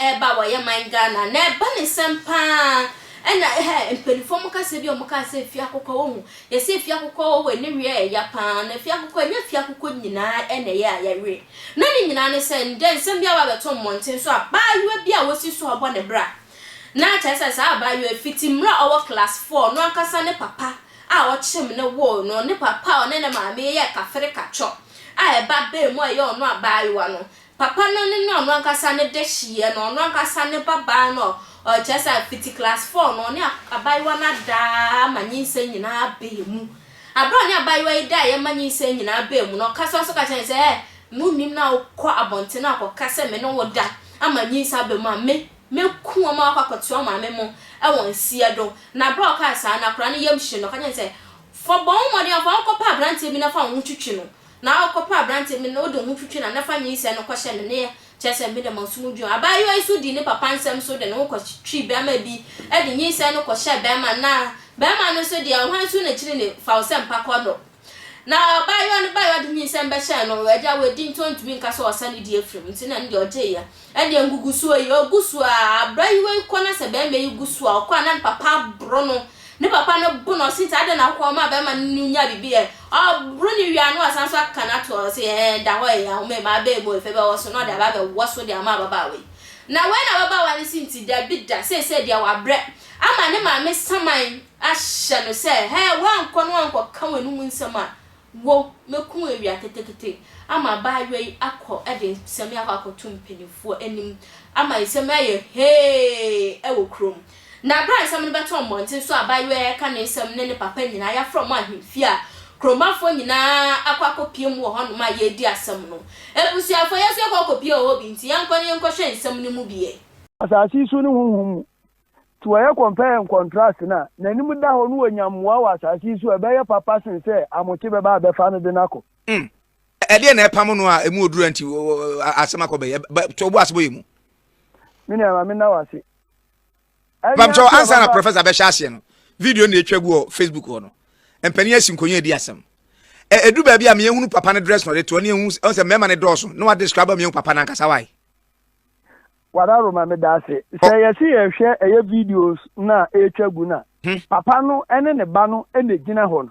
ɛreba wɔ yɛ man Ghana na ɛba ne sɛm paa ɛna ɛhɛ mpanimfoɔ mo kasa bi a wɔn kaa sɛ fie akokɔ wɔ ho yɛsɛ fie akokɔ wɔ hɔ ne wie ɛya paa na fie akokɔ ɛnyɛ fie akokɔ nyinaa ɛna ɛyɛ a yɛwe na ne nyinaa ne sɛ ndɛ nsɛm bi aba abɛto mmɔnten so abaayewa bi a wɔsi so a ɔbɔ ne bra na kyerɛ sɛ saa abaayewa fiti mmerɛ a ɔwɔ class 4 no ankasa ne papa a ɔkyem ne woo no, ne papa a ɔne ne maame yɛ kafere katwɔ a ɛba bɛɛ mu a ɛyɛ ɔno abaayewa no papa no ne no ɔno ankasa ne de hyeɛ no, ɔno ankasa ne babaa no ɔkyerɛ sɛ fiti class 4 no ɔne abaayewa no adaa ma nyinsɛn nyinaa bɛɛ mu. Abere a ɔne abaayewa yi da a yɛma nyinsɛn nyinaa bɛɛ mu no, ɔkasa nso ka kyerɛ sɛ ɛ munnim na wokɔ abɔnten na akɔka sɛ me ne wo da ama nyinsɛn abɛ mu a me meku wɔn a wakɔ akɔtoa maame mo ɛwɔ nsia do. Na abere a ɔkaa saa na akwadaa no yam hye no, ɔka kyerɛ sɛ fɔ bɔ wo mmɔden afa wokɔpɛ aberanteɛ bi na fa wo ho twitwi no, na wokɔpɛ aberanteɛ bi na wode wo ho twitwi na nafa nyinsɛn no kɔhyɛ no ne kyerɛ sɛ mede ma nsom dwuma. Abaayewa yi so di ne papa nsɛm so de ne ho kɔtwi bɛrima bi de nyinsɛn no kɔhyɛ bɛrima, na bɛrima no nso deɛ ɔhwan so n'akyiri ne fa wo sɛ mpa kɔ no. Na abaayewa no baayewa de nyinsɛn bɛhyɛ no, agya wadi nti ɔntumi nka sɛ ɔsa ne di afiri mu, nti na ne deɛ ɔgyeeɛ ɛdeɛ ngugusoɔ yi ɔgu so a abrayewa yi kɔ na sɛ bɛrima yi gu so a ɔkɔ a na ne papa aboro no, ne papa no bo no ɔse nti adɛn na akɔ ɔma bɛrima no nya biribi ɛ ɔboro ne wia no asan so aka no ato ɔse ɛɛ da hɔ ɛyɛ ahoma mu abɛɛ mu efe bɛwɔ so na ɔde aba bɛwɔ so de ama ababaawa yi. Na wei na ababaawa no si nti dabi da seesei deɛ wabrɛ ama ne maame saman ahyɛ no sɛ hɛ wankɔ no wankɔka w'anum nsɛm a wo mɛku awia ketekete ama abaayewa yi akɔ de nsɛm yi akɔ akɔto mpanimfoɔ anim ama nsɛm ayɛ hee ɛwɔ kurom. Na abere a nsɛm no bɛtɔ mmɔnten so abaayewa yi ɛka ne nsɛm ne ne papa nyinaa yɛafrɛ ɔmo ahemfie a kuromafoɔ nyinaa akɔ akɔpie mu wɔ hɔnom a yɛredi asɛm no. Abusuafoɔ yɛn nso yɛkɔ akɔpie wɔ hɔ bi nti yɛnkɔ ne yɛnkɔhwɛ nsɛm no mu bi. Asase yi so ne honhom mu. Nti wɔyɛ compare and contrast no a, n'anim da hɔ no wɔnya mmoa wɔ asase yi so a ɛbɛyɛ papa sen sɛ amokye bɛba abɛfa no de no akɔ. Ɛdeɛ na ɛpam no a emu oduru nti asɛm akɔ bɛyɛ to bo ase bɔ yɛ mu. Me nua ma me nna wase. Pamkyɛw ansa na professor bɛhyɛ aseɛ no, video na etwa gu wɔ Facebook hɔ no. Mpanyin asi nkonwa edi asɛm. Edu baabi a meyɛhunu papa no dress na ɔde toɔ ne ehu sɛ mmarima no dɔɔso na wa describe a meyɛhu papa no ankasa wae. Wadaroma, meda ase. Sɛ yɛse yɛhwɛ ɛyɛ videos na ɛretwa gu no a, papa no ne ne ba no na gyina hɔ no.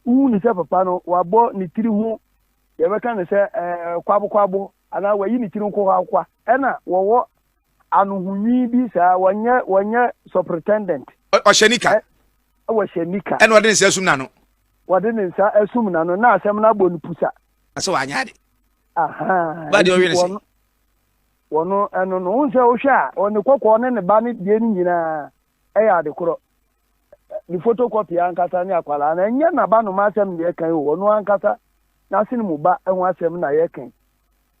Wohu ne sɛ papa no wabɔ ne tiri ho, yɛbɛka ne sɛ kwabokwabo anaa wayi ne tiri ho kokwakokwa, ɛna wɔwɔ anohonwi bi saa, wɔnyɛ superintendent. Ɔhyɛ nika. Wɔhyɛ nika. Ɛna ɔde ne nsa asum n'ano. Wɔde ne nsa asum n'ano na asɛm no abɔ no pusa. Asɛ wanyɛ ade. Aha. Ba deɛ ɔyɛ ne sɛ. Wɔno ɛno no, wohu sɛ wohwɛ a, ɔne kɔkɔɔ ne ne ba ne deɛ no nyinaa ɛyɛ ade korɔ. Ne photocopy ankasa ne akwadaa no, ɛnyɛ n'abanoma asɛm na yɛka yi o, ɔno ankasa n'asene mu ba ho asɛm na yɛka yi.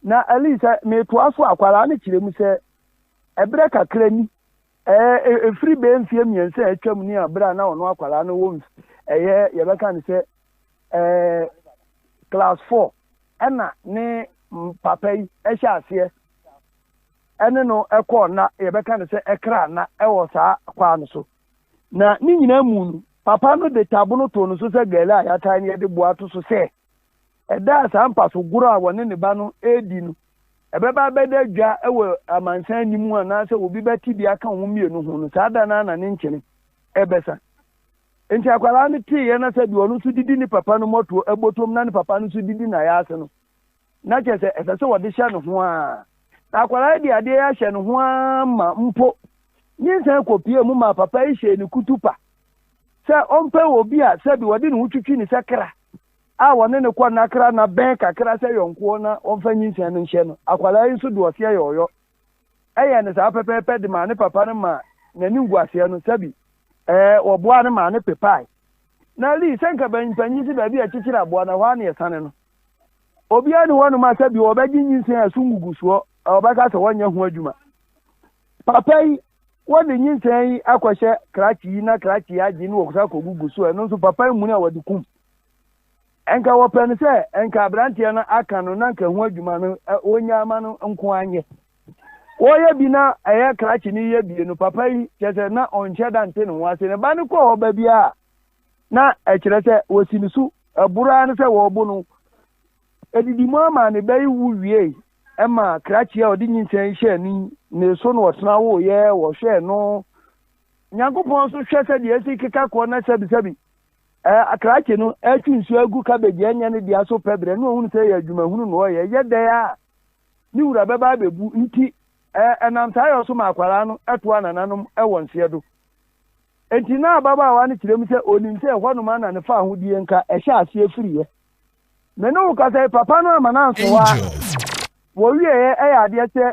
Na at least sɛ metoa so a, akwadaa no kyerɛ mu sɛ ɛberɛ kakra ni, ɛɛ ɛfiri bɛyɛ mfeɛ 3 a atwam ni a berɛ a na ɔno akwadaa no wɔ ɛyɛ yɛbɛka no sɛ ɛɛ class 4 ɛna ne papa yi ɛhyɛ aseɛ ɛne no ɛkɔɔ na yɛbɛka no sɛ ɛkra na ɛwɔ saa kwaa no so. Na ne nyinaa mu no, papa no de tabono too no so sɛ gɛlɛ a yɛatae no yɛde boa to so sɛ ɛda a saa mpasogorɔ a wɔne ne ba no redi no ɛbɛba abɛda dwa wɔ amansan anim anaasɛ obi bɛte bi aka wɔn mmienu ho no, saa da no ara na ne nkyene ɛbɛsa. Nti akwadaa no teeɛ na sɛ deɛ ɔno nso didi ne papa no mmɔtoɔ ɛbɔtom na ne papa no nso didi n'ayaase no, na kyerɛ sɛ ɛsɛ sɛ wɔde hyɛ ne ho ara. Na akwadaa yi de adeɛ yi ahyɛ ne ho ara ma mpo nyinsɛn kɔpie mu ma papa yi hyɛɛ ne kutupa sɛ ɔmpɛ obi a sɛbi wɔde ne ho twitwi ne sɛ kra a wɔne ne kɔ nakra na bɛn kakra sɛ yɔnkoɔ na ɔmfa nyinsɛn no nhyɛ no. Akwadaa yi nso de ɔseɛ yɛ ɔyɔ. Ɛyɛ no saa pɛpɛɛpɛ de maa ne papa no maa n'ani nguaseɛ no sɛbi ɛɛ wɔboaa no maa no pepae. Na Lee, sɛ nka mpanyin si baabi a ɛkyekyere aboa na ɛhɔ ara na yɛsane no. Obiara ni hɔnom a sɛbi wɔbɛgye nyinsɛn a ɛso ngugusoɔ a wɔbɛka sɛ wɔnyɛ ho adwuma. Papa yi, wɔde nyinsɛn yi akɔhyɛ krakye yi na krakye yi agye ne wɔsa akɔgugu so, ɛno nso papa yi muni a wɔde kum. Ɛnka wɔpɛ no sɛ ɛnka aberanteɛ no aka no na nka ho adwuma no wɔnya ama no nko anyɛ. Wɔyɛ bi na ɛyɛ krakye no yɛ bie no, papa yi kyerɛ sɛ na ɔnhyɛ da nte ne ho ase. Ne ba no kɔɔ hɔ ba biara na ɛkyerɛ sɛ wɔsi ne so ɛboro ara ne sɛ wɔrebo no. Ɛdidi mu ama ne ba yi wu wiei ma krakye a ɔde nyinsɛn yi hyɛɛ ne ne so na ɔtena woeɛ, wɔhwɛɛ no. Nyankopɔn nso hwɛ sɛdeɛ asi keka kɔ na sɛbisɛbi ɛ, krakye no retwe nsuo agu cabbage a ɛnyɛ ne dea so pɛ berɛ na ɔhunu sɛ ɛyɛ adwumahunu na ɔreyɛ, ɛyɛ dɛn a ne wura bɛba abɛbu nti ɛ, ɛnam saa yɔ so ma akwadaa no toa nananom wɔ nseɛ do. Enti na ababaawa no kyerɛ mu sɛ ɔnim sɛ ɛhɔnom ara na ne faahodie nka ɛhyɛ aseɛ firiiɛ. Me ne wo kasa yi, papa no amma no anso hɔ ara. Wɔwieeɛ ɛyɛ adeɛ sɛ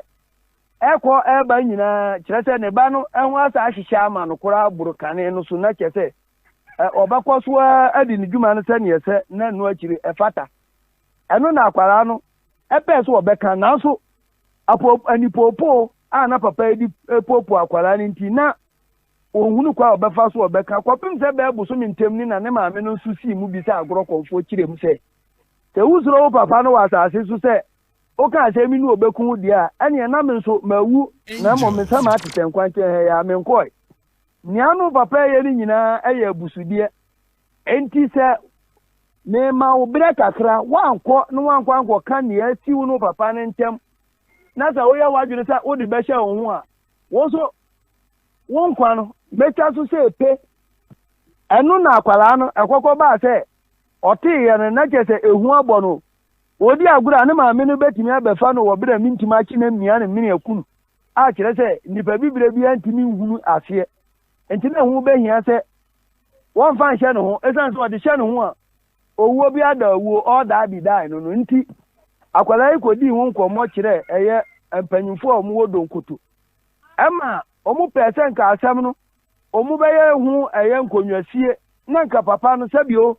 ɛkɔ ɛreba nyinaa, kyerɛ sɛ ne ba no ho asa ahyehyɛ ama no koraa boro kane no so, na kyerɛ sɛ ɔbɛkɔ so ara adi ne dwuma no sɛdeɛ ɛsɛ na ɛno akyiri ɛfata. Ɛno na akwadaa no pɛɛ sɛ ɔbɛka, nanso apo anipoopoo a na papa yi de poopoo akwadaa no nti, na ɔnhunu kwan a ɔbɛfa so ɔbɛka kɔpem sɛ bɛyɛ bosome ntam ni na ne maame no nso sii mu bisaa agorɔ kɔmfoɔ kyerɛ mu sɛ, Sɛ wosuro wo papa no wɔ asase so sɛ woka asɛm yi ne ɔbɛku wo deɛ a, ɛneɛ na me nso mawu na mmom me nsa mate sɛ nkwankyɛn ha yi ara menkɔe. Nea no papa reyɛ no nyinaa yɛ abusudeɛ. Enti sɛ mema wo berɛ kakra, woankɔ na woankɔ ankɔka nea asi wo ne wo papa no ntam, na sɛ woyɛ w'adwene sɛ wode bɛhyɛ wo ho a, wo nso wo nkwa no, mɛtwa so sɛ epe. Ɛno na akwadaa no, ɛkɔkɔ baa sɛ ɔteeɛ no, na kyerɛ sɛ ehu abɔ no. Ɔredi agorɔ a, ne maame no bɛtumi abɛfa no wɔ berɛ a mentumi akye no amia ne mene aku no, a kyerɛ sɛ nnipa bibire biara ntumi nhunu aseɛ. Enti na ɛho bɛhia sɛ wɔmfa nhyɛ ne ho, ɛsiane sɛ ɔde hyɛ ne ho a, owuo bi ada owuo, all die be die no no nti. Akwadaa yi kɔdii ho nkɔmmɔ kyerɛɛ ɛyɛ mpanyimfoɔ a wɔwɔ Donkoto. Ɛma wɔpɛɛ sɛ nka asɛm no wɔbɛyɛ ho ɛyɛ nkonnwasie na nka papa no sɛbio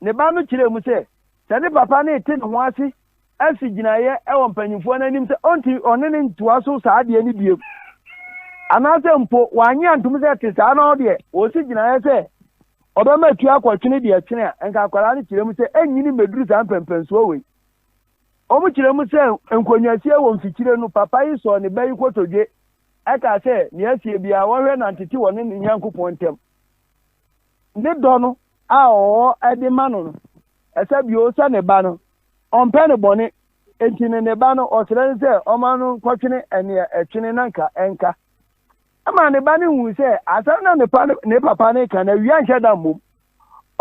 ne ba no kyerɛɛ mu sɛ sɛ ne papa no rete ne ho ase asi gyinaeɛ wɔ mpanyimfoɔ no anim sɛ ɔnti ɔne no ntoa so saa adeɛ no bio anaasɛ mpo wannye antom sɛ ɛte saa na ɔdeɛ ɔsi gyinaeɛ sɛ ɔbɛma atu akɔtwene deɛ ɛtwene a nka akwadaa no kyerɛ mu sɛ ɛnyini mmɛduru saa mpɛmpɛnsoɔ wei. Wɔkyerɛ mu sɛ nkonnwasie wɔ mfikyire no papa yi sɔɔ ne ba yi kotodwe ɛkaa sɛ nea asie biara wɔnhwɛ na ntete wɔ ne ne Nyankopɔn ntam. Ne dɔ no a ɔwɔ de ma no no ɛsɛ bio sɛ ne ba no ɔmpɛ no bɔne, enti ne ne ba no ɔsrɛ no sɛ ɔma no nkɔtwene nea ɛtwene na nka ɛnka. Ɛma ne ba no hui sɛ asɛm na ne pa ne papa no reka no awia nhyɛ da mmom.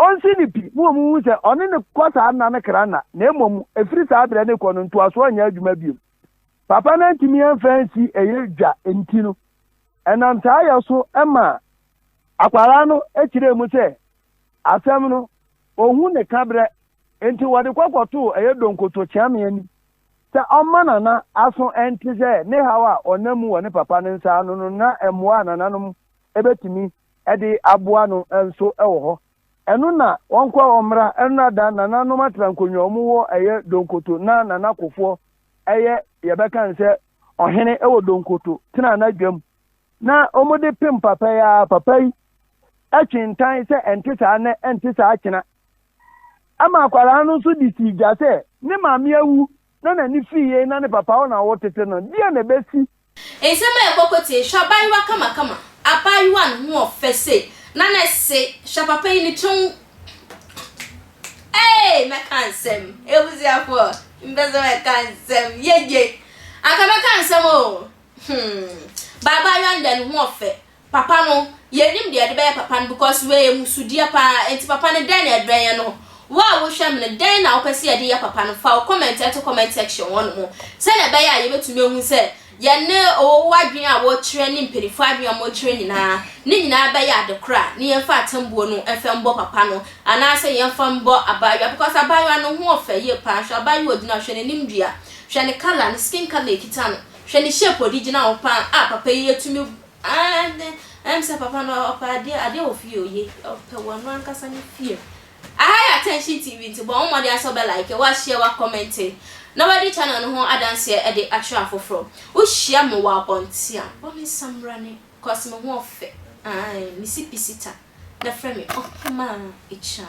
Ɔnsi no pi ma wɔn hu sɛ ɔne no kɔ saa nna no kra nna, na mmom ɛfiri saa berɛ no rekɔ no ntoasoɔ nyɛ adwuma bio. Papa no antumi amfa ansi ɛyɛ dwa nti no, ɛnam saa yɛ so ma akwadaa no kyerɛɛ mu sɛ asɛm no ɔhu ne kaberɛ Enti wɔde kɔ kɔtoo ɛyɛ Donkoto Kyeame anim sɛ ɔmma Nana aso nte sɛ ne haw a ɔnam mu wɔ ne papa no nsa ano no na mmoa a nananom bɛtumi de aboa no nso wɔ hɔ. Ɛno na wɔnkɔ wɔmmra ɛno da nananom atra nkonnwa wɔn wɔ ɛyɛ Donkoto na Nana Kofoɔ ɛyɛ yɛbɛka no sɛ ɔhene wɔ Donkoto tena n'adwam na wɔde pem papa yi ara papa yi twe ntan sɛ ɛnte saa nnɛ ɛnte saa kyena. Ɛma akwadaa no nso de sii dwa sɛ ne maame awu na n'ani fii yei na ne papa hɔ na ɔretete no, deɛn na ɛbɛsi? Nsɛm a ɛkɔ kɔtie, Hwɛ abaayewa kamakama, abaayewa a ne ho ɔfɛ sei, na ne se, hwɛ papa yi ne tiri ho, eei mɛka nsɛm, abusuafoɔ, mpɛ sɛ mɛka nsɛm, yeye, anka mɛka nsɛm oo, hmm, but abaayewa no deɛ ne ho ɔfɛ, Papa no, yɛnnim deɛ yɛde bɛyɛ papa no because wei yɛ musudeɛ paa, enti papa no dɛn na yɛde bɛyɛ no? Wo a wohwɛ me no, dɛn na wopɛ sɛ yɛde yɛ papa no? Fa wo comment to comment section hɔ nom sɛdeɛ ɛbɛyɛ a yɛbɛtumi ahu sɛ yɛne wo adwene a wokyerɛ ne mpanimfoɔ adwene a wɔkyerɛ nyinaa, ne nyinaa bɛyɛ ade korɔ a, ne yɛmfa atembuo no mfa mbɔ papa no anaasɛ yɛmfa mbɔ abaayewa because abaayewa no ho ɔfɛ yie paa, hwɛ abaayewa ogyina hɔ, hwɛ n'anim dua, hwɛ ne colour, ne skin colour ɛkita no, hwɛ ne shape ɔde gyina hɔ paa a papa yi atumi Aane, ɛyɛ me sɛ papa no ɔpɛ adeɛ, adeɛ wɔ fie oye, ɔpɛ wɔ ɔno ankasa ne fie. Aha yɛ Attention TV nti bɔ ho mmɔden ara sɛ wobɛ like, wa share, wa comment na wadi channel no ho adanseɛ de akyerɛ afoforɔ. Wo hyia me wɔ abɔnten a, bɔ me nsa mmra ne cause me ho ɔfɛ, aane, me si pisita na frɛ me Ɔhemaa Akyan.